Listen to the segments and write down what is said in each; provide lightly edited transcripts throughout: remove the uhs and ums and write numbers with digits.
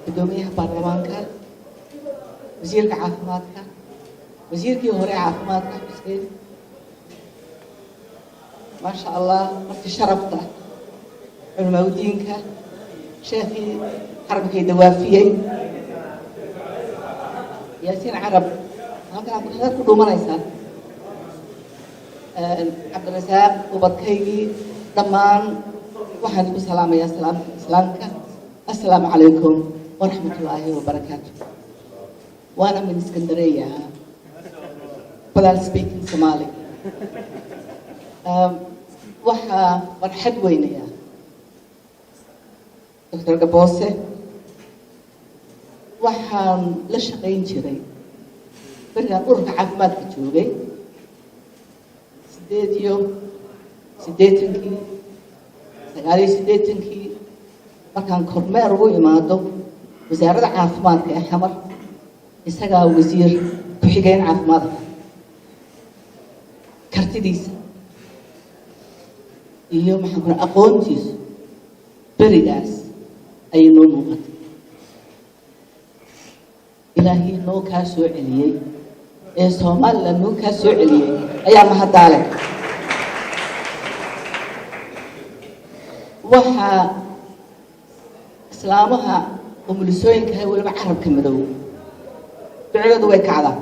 Guddoomiyaha baarlamaanka, wasiirka caafimaadka, wasiirkii hore caafimaadka Xuseen, maasha Allah, marti sharafta, culimaaudiinka, sheekhii xaramkay dawaafiyey, Yaasiin Carab, halkan aad ku dhuumanaysaa, Cabdirasaaq, ubadkaygii, dhammaan waxaan ku salaamayaa salaamta Islaamka. Assalaamu calaykum waraxmat ullaahi wabarakaatu. Waana min Iskandareya, but I'll speak in Somali. Waxaa farxad weynaya Dr. Gaboose. Waxaan la shaqayn jiray berigaan ururka caafimaadka joogay, 88-kii, 89-kii, markaan kormeer ugu imaado wasaaradda caafimaadka ee Xamar, isagaa wasiir ku-xigeen caafimaadka. Kartidiisa iyo, maxaan ku, aqoontiisu berigaas ayay noo muuqatay. Ilaahii noo kaa soo celiyey ee Somaliland noo kaa soo celiyey ayaa mahaddaale. Waxaa islaamaha umulisooyinka, weliba carabka madow, ducadoodu way kacdaa.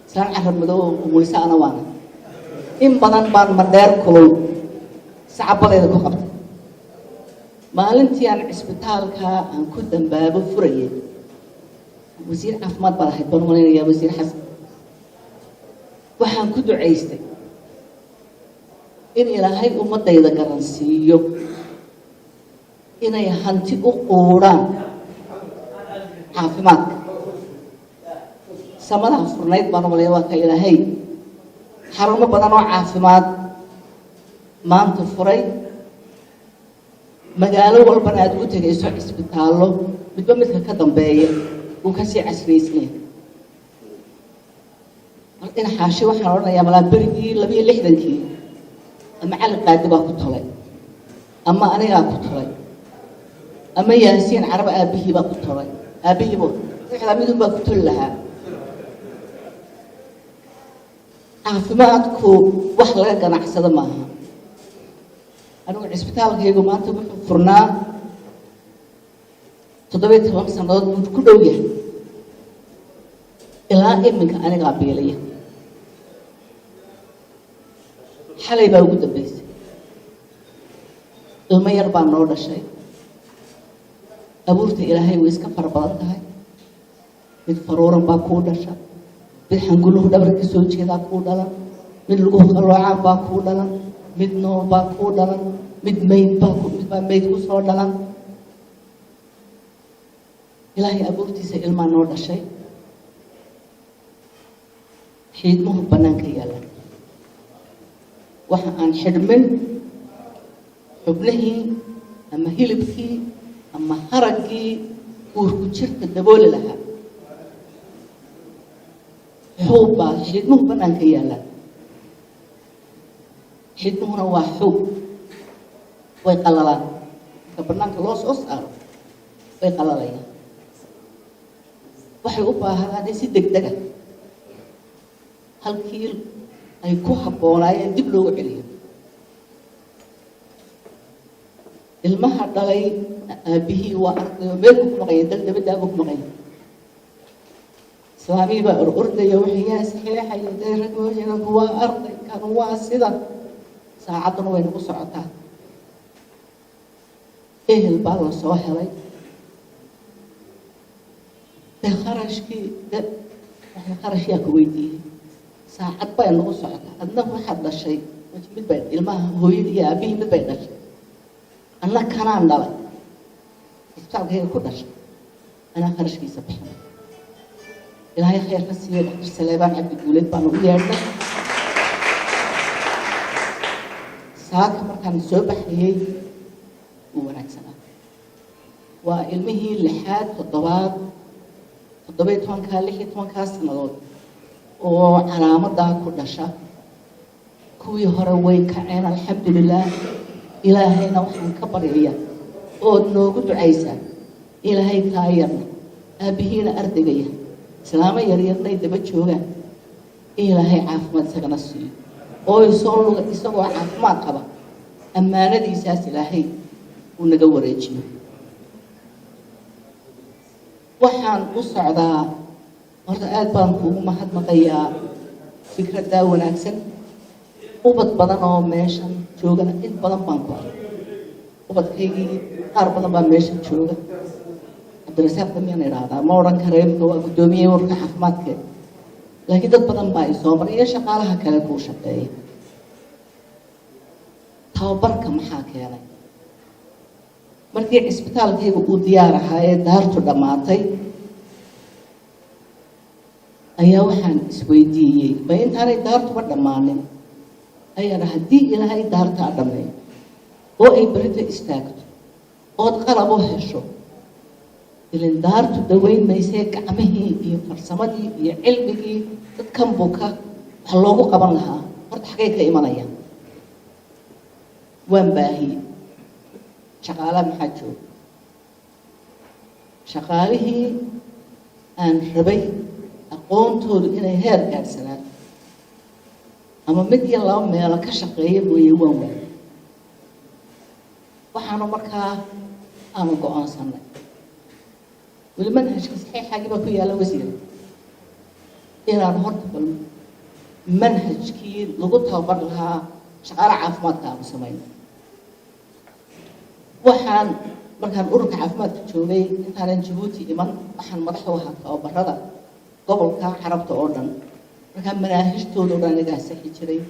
Islaan carab madow oo umulisa ana waana in badan baan madheer kulul sacabadeeda ku qabtay. Maalintii aan cisbitaalka aan ku dambaabo furayay, wasiir caafimaad baad ahayd baan malaynayaa, Wasiir Xasan. Waxaan ku ducaystay in Ilaahay ummadayda garansiiyo inay hanti u quudhaan caafimaadka. Samadaha furnayd baan umalaya, waa ka Ilaahay xarumo badan oo caafimaad maanta furay, magaalo walbana aada ugu tegayso cisbitaallo midba midka ka dambeeya uu kasii casriyeysnaya. Dhinaxaashi waxaan odhanayaa, malaa berigii 62-kii ama Cali Qaadi baa ku tolay, ama anigaa ku tolay, ama Yaasiin Carab aabbihii baa ku tolay, aabbihiiba saddexdaa midun baa ku toli lahaa. Caafimaadku wax laga ganacsado maaha. Anigu cisbitaalkaygu maanta wuxuu furnaa 17 sannadood buu ku dhow yahay. Ilaa iminka anigaa biilaya. Xalay baa ugu dambeysay. Ilmo yar baa noo dhashay. Abuurta Ilaahay way iska fara badan tahay. Mid faruuran baa kuu dhasha, mid xanguluhu dhabarka ka soo jeedaa kuu dhalan, mid luguhu qalloocaan baa kuu dhalan, mid nool baa kuu dhalan, mid mayd baa mid baa mayd ku soo dhalan. Ilaahay abuurtiisa ilmaa noo dhashay, xiidmuhu bannaanka yaalla, waxa aan xidhmin xubnihii ama hilibkii ama haraggii uurku jirta dabooli lahaa. Xuub baa xiidmuhu bannaanka yaalla. Xiidmuhuna waa xuub, way qalalaan marka bannaanka loo soo saaro, way qalalayaan. Waxay u baahdaan in si degdega halkii ay ku habboonaayeen dib loogu celiyo. Ilmaha dhalay aabbihii waa arday oo meel buu ku maqanya, dal dabaddaa buu ku maqanya. Islaamihii baa or ordaya, waxay yaa saxeexaya dee rag waa arday kan waa sidan. Saacadduna way nagu socotaa. Ehel baa la soo helay dee, kharashkii de waxay kharash yaa ku weydiiyey? Saacad bay nagu socotaa. Adna waxaad dhashay mid bay ilmaha hooyadii iyo aabbihii mid bay dhashay, anna kanaan dhalay, isbitaalkayga ku dhashay, anaa kharashkiisa bixinay. Ilaahay khayr ka siiya, Dhaktar Saleebaan Cabdi Guuleed baanu u yeedhnay. Saaka markaan soo baxayey wuu wanaagsanaa. Waa ilmihii lixaad, toddobaad, 17-kaa, 16-kaa sannadood oo calaamadaa ku dhasha. Kuwii hore way kaceen, alxamdulilaah. Ilaahayna waxaan ka baryaya ood noogu ducaysaa. Ilaahay kaa yarna aabbihiina ardayga yahay, islaamo yaryarnay daba joogaan, ilaahay caafimaad isagana siiyo oo isoo luga isagoo caafimaad qaba ammaanadiisaas ilaahay uu naga wareejiyo. Waxaan u socdaa, horta aad baan kuugu mahadnaqayaa fikraddaa wanaagsan. Ubad badan oo meeshan joogana in badan baan ku arkay. Ubadkaygii qaar badan baa meeshan jooga. Cabdirasaaq damiyaan idhaahdaa, ma odhan kara imka waa guddoomiye warka caafimaadkeed, laakiin dad badan baa isoo maray iyo shaqaalaha kale kuu shaqeeya. Tababarka maxaa keenay? Markii cisbitaalkayga uu diyaar ahaa ee daartu dhammaatay ayaa waxaan isweydiiyey, ba intaanay daartuba dhammaanin ayaana, haddii ilaahay daartaa dhammeeyo oo ay berito istaagto ood qalab u hesho, ilan daartu daweyn maysee, gacmihii iyo farsamadii iyo cilmigii dadkan buka wax loogu qaban lahaa horta xaggay ka imanayaan? Waan baahiyey. Shaqaalaha maxaa jooga? Shaqaalihii aan rabay aqoontoodu inay heer gaadhsanaato ama mid iyo laba meelo ka shaqeeya mooye, waan waayay. Waxaanu markaa aanu go-aansanay, weli manhajka saxiixaagii baa ku yaalla, wasiir, inaan horta bal manhajkii lagu tababar lahaa shaqaalaha caafimaadka aanu samayno. Waxaan markaan ururka caafimaadka joogay, intaanan Jabuuti iman, waxaan madax u ahaa tababarada gobolka Carabta oo dhan. Markaa manaahijtooda o dhan anigaa saxi jiray,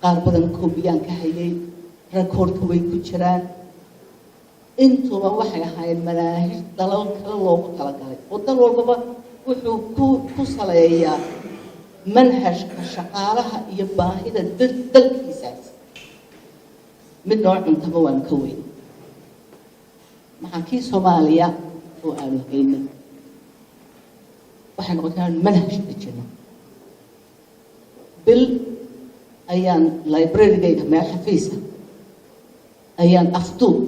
qaar badan koobiyaan ka hayay, rekoordka way ku jiraan. Intuba waxay ahaayeen manaahij dalal kale loogu talagalay, oo dal walbaba wuxuu ku saleeyaa manhajka shaqaalaha iyo baahida dalkiisaas. Mid noo cuntaba waanu ka weyn. Maxaa kii Soomaaliya oo aanu haynay waxay noqotay inaanu manhaj dejino. Bil ayaan librarygayga meel xafiisa ayaan afduub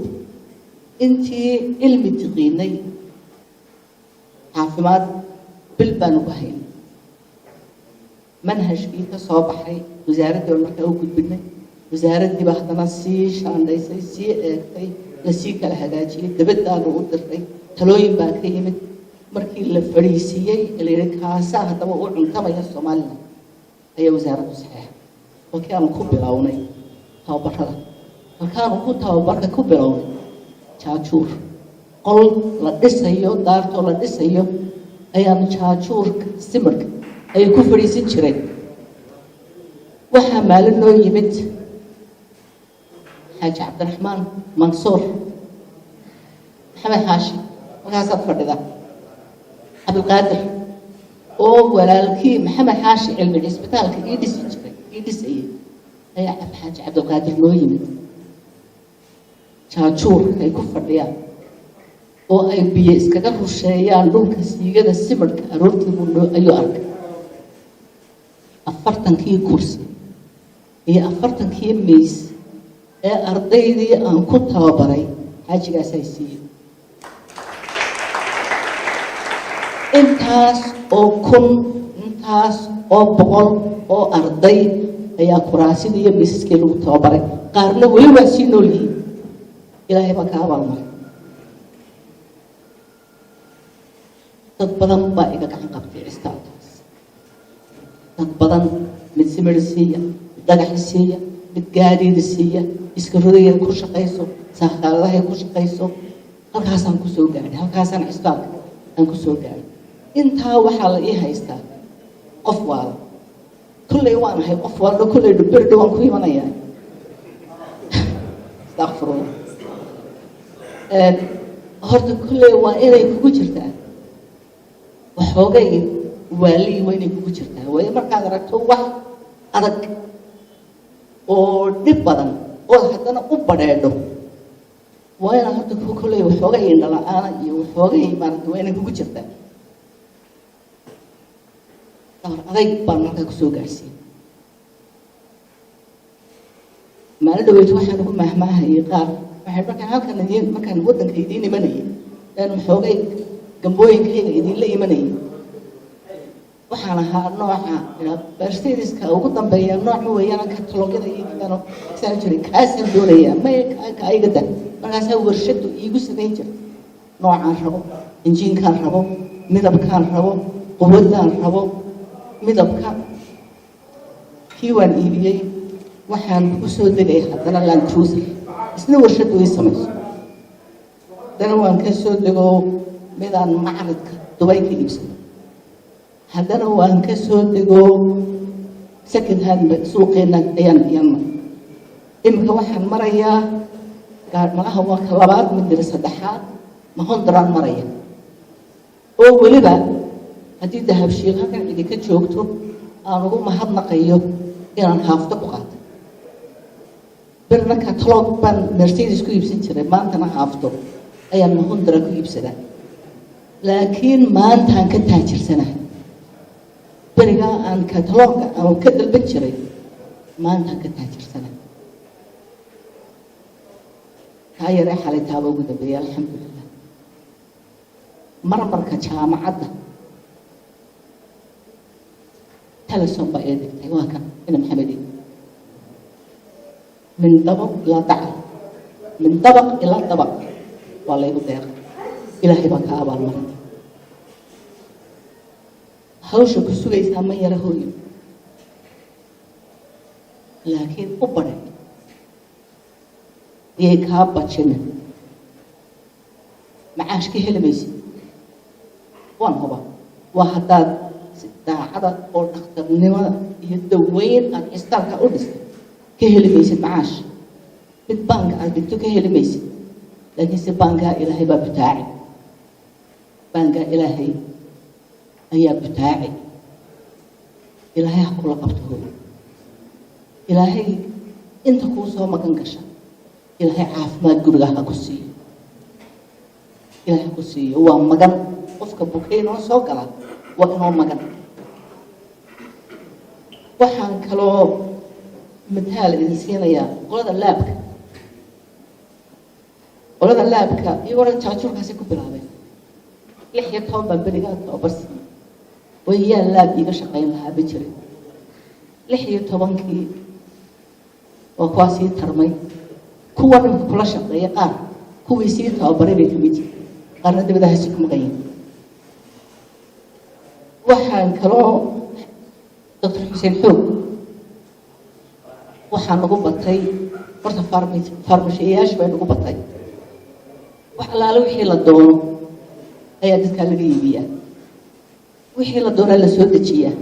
intii cilmi tiqiinay caafimaad bil baanu ku haynay. Manhajkii ka soo baxay wasaaraddii baan markaa u gudbinay. Wasaaraddii baa haddana sii shaandhaysay, sii eegtay, lasii kala hagaajiyey, dabadaanu u dirtay, talooyin baa ka yimid. Markii la fadhiisiiyey la yidhi kaasaa haddaba u cuntamaya Somaliland, ayaa wasaaraddu saxeexay. Halkii aanu ku bilownay tababarada, halkaanu ku tababarka ku bilownay, jaajuur qol la dhisayo, daartoo la dhisayo ayaanu jaajuurka simirka ayay ku fadhiisan jireen. Waxaa maalin noo yimid Xaaji Cabdiraxmaan Mansuur Maxamed Xaashi, halkaasaad fadhida, Cabdilqaadir oo walaalkii Maxamed Xaashi Cilmi cisbitaalka ii dhisi jiray, ii dhisayay, ayaa Xaaji Cabdilqaadir noo yimid. Jaajuurka ay ku fadhiyaan oo ay biyo iskaga rusheeyaan dhulka siigada simirka aroortii buu noo ayuu arkay. 40kii kursi iyo 40kii miis ee ardaydii aan ku tababaray xaajigaas ay siiyey. Intaas oo kun, intaas oo boqol oo arday ayaa kuraasidii iyo miisaskii lagu tababaray, qaarna weli waa sii nool yihiin. Ilaahay baa ka abaalmaray. Dad badan baa iga gacan qabtay cisbitaalkaas, dad badan, mid simir siiya, mid dhagax siiya, mid gaadiid siiya, iska rodaya ku shaqayso, saakaaladahay ku shaqayso. Halkaasaan kusoo gaadhay, halkaasaan cisbitaalka aan kusoo gaadhay. Intaa waxaa la ii haystaa qof waala. Kolley waan ahay qof waalno, kolley berdho waan ku imanayaa, astaqfirullah. Horta kolley waa inay kugu jirtaa waxoogay waalii, waa inay kugu jirtaa, waayo markaad aragto wax adag oo dhib badan ood haddana u badheedho, waa inaad horta kolley waxoogay indhala-aana iyo waxoogay maaragta waa inay kugu jirtaa. Dabar adayg baan markaa kusoo gaadhsiiyey. Maalin dhaweyt waxaan ugu mahmaahayay qaar, waxay markaan halkan idiin, markaan waddanka idiin imanayay, Een xoogay gambooyinkayga idinla imanayay, waxaan ahaa nooca Mercedeska ugu dambeeya, nooc ma weeyaan, katalogyada iyo keeno saan jiray, kaasaan doonayaa, maya, kaa iga da. Markaasaa warshadu iigu samayn jirtay noocaan rabo, injiinkaan rabo, midabkaan rabo, quwadaan rabo, midabka. Kii waan iibiyey, waxaan ku soo degay haddana Land Cruiser, isna warshadu ii samayso. Haddana waan ka soo dego midaan macradka Dubay ka iibsado. Haddana waan ka soo dego second hand suuqeena ayaan maray. Iminka waxaan marayaa malaha waa ka labaad, midira saddexaad, Mahondraan maraya, oo weliba haddii Dahabshiil halkan cidi ka joogto aan ugu mahadnaqayo inaan haafto ku qaatay. Birna catalogue baan Mercedes ku iibsan jiray, maantana haafto ayaan Mahundra ku iibsadaa. Laakiin maantaan ka taajirsanahay berigaa aan catalogue-ga aan ka dalban jiray, maantaan ka taajirsanahay. Taa yaree xalay taaba ugu dambeeyay, alxamdulilah. Marmarka jaamacadda Telesom baa ii dhigtay, waa kan ina Maxamedi, min dabaq ilaa dacal, min dabaq ilaa dabaq waa laygu deeqay. Ilaahay baa ka abaalmarin. Hawsha ku sugaysaa ma yara, hooyo, laakiin u badhay iyay kaa bajinin. Macaash ka heli maysid, waan huba, waa haddaad si daacada oo dhakhtarnimada iyo daweyn aada cisbitaalka u dhistay ka heli maysid macaash. Mid baanka aada dhigto ka heli maysid, laakiinse baankaa Ilaahay baa butaaci, baankaa Ilaahay ayaa butaaci. Ilaahay ha kula qabto, hooyo. Ilaahay inta kuu soo magan gasha, Ilaahay caafimaad guriga ha ku siiyo, Ilaahay ha ku siiyo. Waa magan qofka bukay inoo soo gala, waa inoo magan. Waxaan kaloo mataal idin siinayaa qolada lab-ka. Qolada lab-ka iyagoo dhan jaajuurkaasi ku bilaabeen. 16 baa berigaa tababar siiyey. Way yaa lab iiga shaqayn lahaa ma jirin. 16-kii waa kuwaa sii tarmay, kuwa dhimka kula shaqeeya qaar kuwii sii tababaray bay kamid yihiin, qaarna dabadahaasi ku maqan yihin. Waxaan kaloo Doctor Xuseen Xoog, waxaa nagu batay horta farmashiyayaasha bay nagu batay. Wax allaale wixii la doono ayaa dadkaa laga iibiyaa, wixii la doonaa la soo dejiyaa.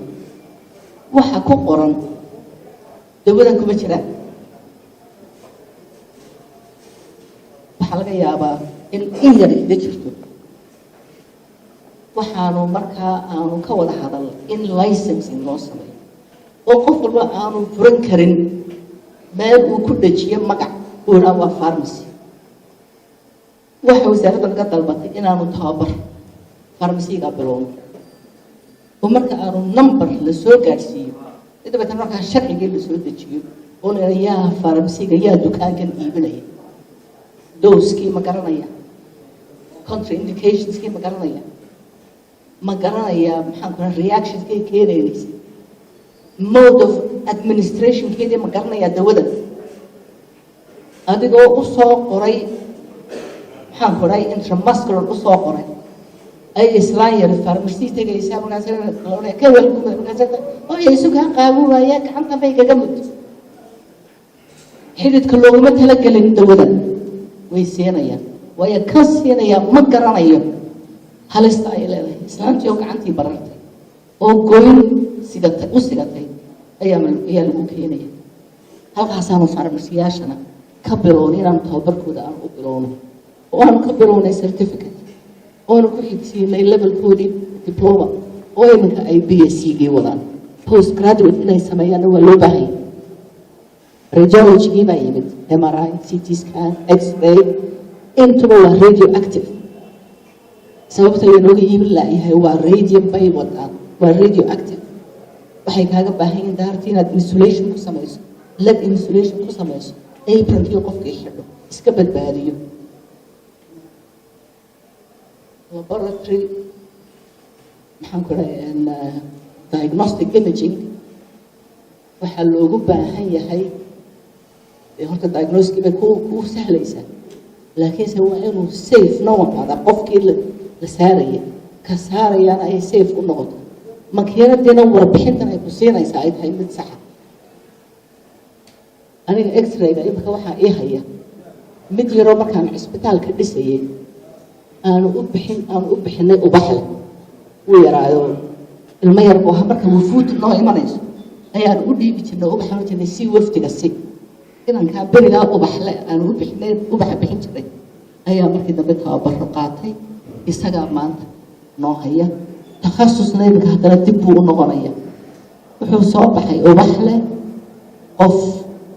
Waxa ku qoran dawadan kuma jiraan. Waxaa laga yaabaa in yar ida jirto. Waxaanu markaa aanu ka wada hadal in licensing loo sameeyo, oo qof walba aanu furan karin meel uu ku dhejiyo magac uu idhaa waa pharmacy. Waxa wasaaradda naga dalbatay inaanu tababar pharmacy-ga bilowno, oo marka aanu number la soo gaadhsiiyo, dabeetana markaa sharcigii la soo dejiyo, oo la yaa pharmacy-ga, yaa dukaankan iibinaya, dose-kii ma garanaya, contraindicationskii ma garanaya, ma garanaya, maxaan ku raha, reactionskay keenaynaysa, mode of administrationkeedii ma garanaya dawada, adigoo usoo qoray, maxaan ku dhahay, intramuscular usoo qoray, ay islaan yar pharmacy tegaysaa. Markaas la ka welguma, markaas oy isu kaa qaabubaya, gacanta bay kaga mud, xididka looguma talagelin dawada, way siinayaan, waayo kan siinayaa ma garanayo halista ay leedahay. Islaantii oo gacantii barartay oo goyn sigatay u sigatay ayaa lagu keenaya. Halkaasaanu farmasiyaashana ka bilownay inaanu tababarkooda aan u bilowno, oo aanu ka bilownay certificate, oonu ku xigsiinay levelkoodii diploma, oo iminka ay BSc gii wadaan. Post graduate inay sameeyaanna waa loo baahanya. Radiologygii baa yimid, MRI, CT scan, X-ray, intuba waa radioactive. Sababta laynooga iibin laayahay waa radium bay wadaan, waa radioactive. Waxay kaaga baahan yihiin daarti inaad insulation ku samayso, lead insulation ku samayso, apronkii qofkii xidho, iska badbaadiyo. Laboratory, maxaan ku dhahay, diagnostic imaging waxaa loogu baahan yahay horta diagnosis bay ku sahlaysaa, laakiinse waa inuu safe noqon qofkii la saaraya ka saarayana ay safe u noqoto, makiinadiina warbixintan ay ku siinaysaa ay tahay mid saxa. Aniga X-rayga imika waxaa ii haya mid yaroo markaan cisbitaalka dhisayay aanu u bixinay Ubaxle. Wuu yaraayo, ilmo yar buu ahaa. Marka wufuud noo imanayso ayaan u dhiibi jirnay ubaxan jirnay si wafdiga si inankaa berigaa Ubaxle aanu u bixinay, ubaxa bixin jiray ayaa markii dambe tababaro qaatay. Isagaa maanta noo haya takhasusna. Imika haddana dib buu u noqonaya. Wuxuu soo baxay Ubaxle qof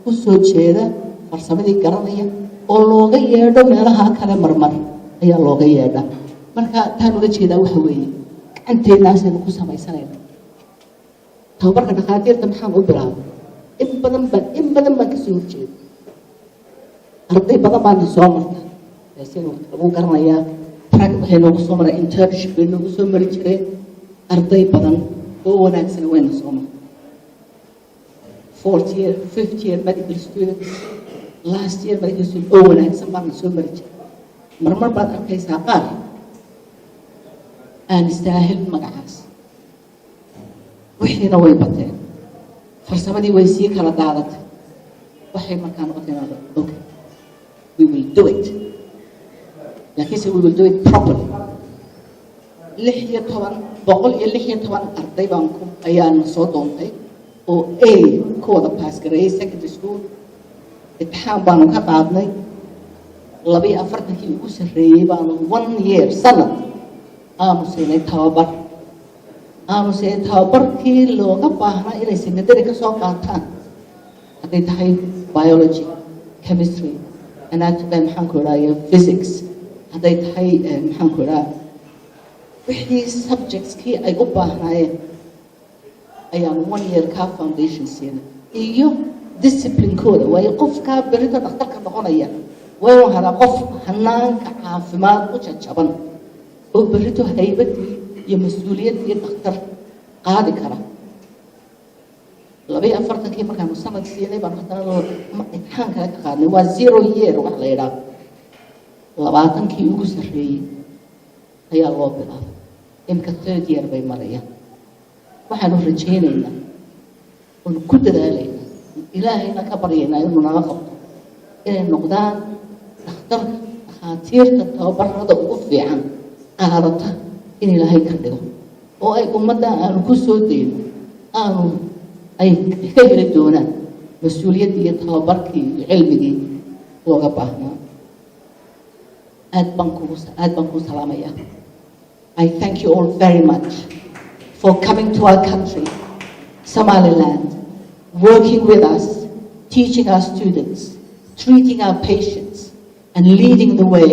u soo jeeda, farsamadii garanaya, oo looga yeedho meelaha kale marmar ayaa looga yeedha. Marka taan uga jeedaa waxa weeye, gacanteennaasaynu ku samaysanayna. Tababarka dhakhaatiirta maxaan u bilaabay? In badan baan kasoo horjeeda. Arday badan baana soo marta. Yaasiin lagu garanayaa, rag waxay noogu soo maray internship bay noogu soo mari jireen. Arday badan oo wanaagsan wayna soo martay, fourth year, fifth year medical students, last year medical student oo wanaagsan baana soo mari jiray. Marmar baad arkaysaa qaar aan istaahil magacaas. Wixiina way bateen, farsamadii way sii kala daadatay. Waxay markaa noqotay inaad, okay, we will do it, laakiinse we will do it properly. 16, 116 arday baan ku ayaana soo doontay oo A ku wada pass gareeyay secondary school. Imtixaan baanu ka qaadnay. 42-kii ugu sarreeyey baanu one year, sanad, aanu siinay tababar. Aanu siinay tababarkii looga baahnaa inay secondary ka soo qaataan, hadday tahay biology, chemistry, anatomy, maxaan ku idhahaya, physics, hadday tahay, maxaan ku idhaha, wixii subjects-kii ay u baahnaayeen ayaanu one year ka foundation siinay iyo discipline-kooda. Waayo, qofkaa berito dhakhtarka noqonaya waa inuu hadaa qof hanaanka caafimaad u jajaban oo berito haybadii iyo mas-uuliyaddii dhakhtar qaadi kara. 42-kii markaanu sanad siinay baanu haddana imtixaan kale ka qaadnay. Waa zero year wax la yidhaahdo. 20-kii ugu sarreeyey ayaa loo bilaabay. Imika third year bay marayaan. Waxaanu rajaynaynaa oonu ku dadaalaynaa, Ilaahayna ka baryaynaa inuu naga qabto, inay noqdaan dhakhtarka, dhakhaatiirta tababarada ugu fiican qaadata in Ilaahay ka dhigo, oo ay ummadda aanu ku soo dayno aanu ay ka heli doonaan mas-uuliyaddii iyo tababarkii iyo cilmigii looga baahnaa. Aad baan kuu salaamayaa. I thank you all very much for coming to our country, Somaliland, working with us, teaching our students, treating our patients, and leading the way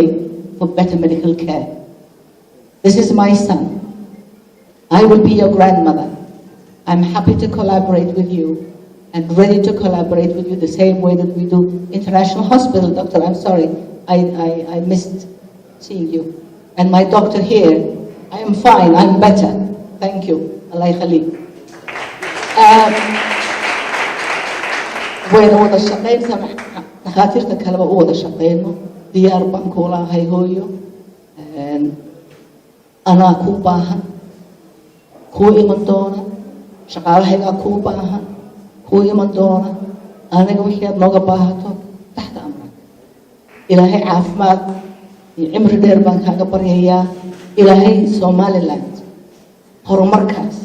for better medical care. This is my son. I will be your grandmother. I'm happy to collaborate with you and ready to collaborate with you the same way that we do International Hospital. Doctor, I'm sorry, I missed seeing you. And my doctor here, I am fine, I'm better. Thank you. Allah yakhalik. Wayna wada shaqaynsa, dhakhaatiirta kaleba u wada shaqayno. Diyaar baan kuula ahay, hooyo. Anaa kuu baahan, kuu iman doona. Shaqaalahaygaa kuu baahan, kuu iman doona. Aniga wixii aad nooga baahato, taxta amrak. Ilaahay caafimaad iyo cimri dheer baan kaaga baryayaa. Ilaahay Somaliland horumarkaas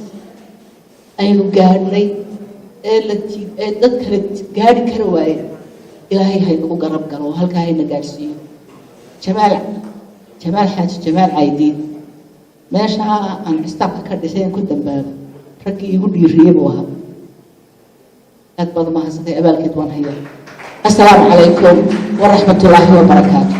aynu gaadhnay ee la ee dad kale gaadhi kara waaye, Ilaahay haynagu garab galo oo halkaa hayna gaadhsiiyo. Jamaal, Jamaal Xaaji Jamaal Caydiid, meeshaa aan cistaabka ka dhisay aan ku dambaabo, raggii igu dhiiriyey buu ahaa. Aad baad umahadsantay, abaalkeed waan hayaa. Assalaamu calaykum waraxmatullaahi wabarakaatu.